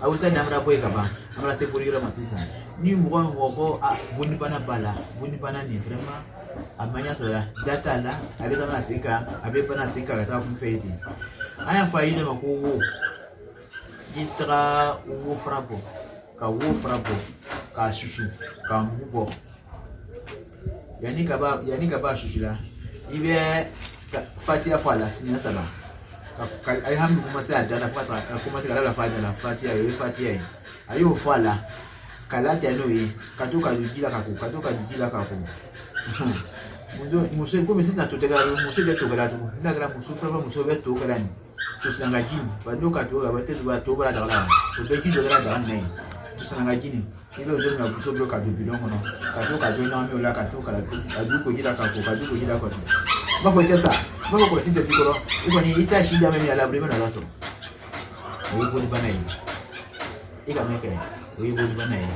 A bɛ se n'an bɔra bɔ yen ka ban, an bɛna se boli yɔrɔ ma sisan. Ni mɔgɔ o mɔgɔ ko a bonibana b'a la, bonibana nin vraiment a ma ɲɛ sɔrɔ la, da t'a la, a bɛ taa sen kan, a bɛ bana sen kan ka taa kunfɛ yen ten. An y'a fɔ a ye ma ko wo, i taga wo fara bɔ, ka wo fara bɔ, k'a susu, k'a mugu bɔ. Yanni ka ba susu la, i bɛ fatiya fɔ a la siɲɛ saba, ka alihamudu commencer a da la fo ka taa commencer ka labila f'a da la. Fatiya, o ye fatiya ye. A y'o fɔ a la ka laja n'o ye, ka to ka don ji la ka ko, ka to ka don ji la ka ko. Muso komi sisan to tɛ kɛra, muso tɛ to kɛra tugun. N'a kɛra muso fɛn fɛn, muso bɛ to kɛra nin to sinanga ji nin ba n'o ka to ka tɛ to bɔra daga la, o bɛɛ ji dɔ kɛra daga nin na yen. To sinanga ji nin, i bɛ o don ka muso bolo ka don bidɔn kɔnɔ, ka to ka dɔ ɲagami o la, ka to ka du ko ji la ka ko, ka du ko ji la ka ko. N b'a fɔ i tɛ sa, n b'a fɔ kɔlɔsi tɛ s'i kɔrɔ. I kɔni i ta si daminɛ min a la, i bɛ na lasɔrɔ. O ye bolibana ye. I ka mɛn kɛ, o ye bolibana ye.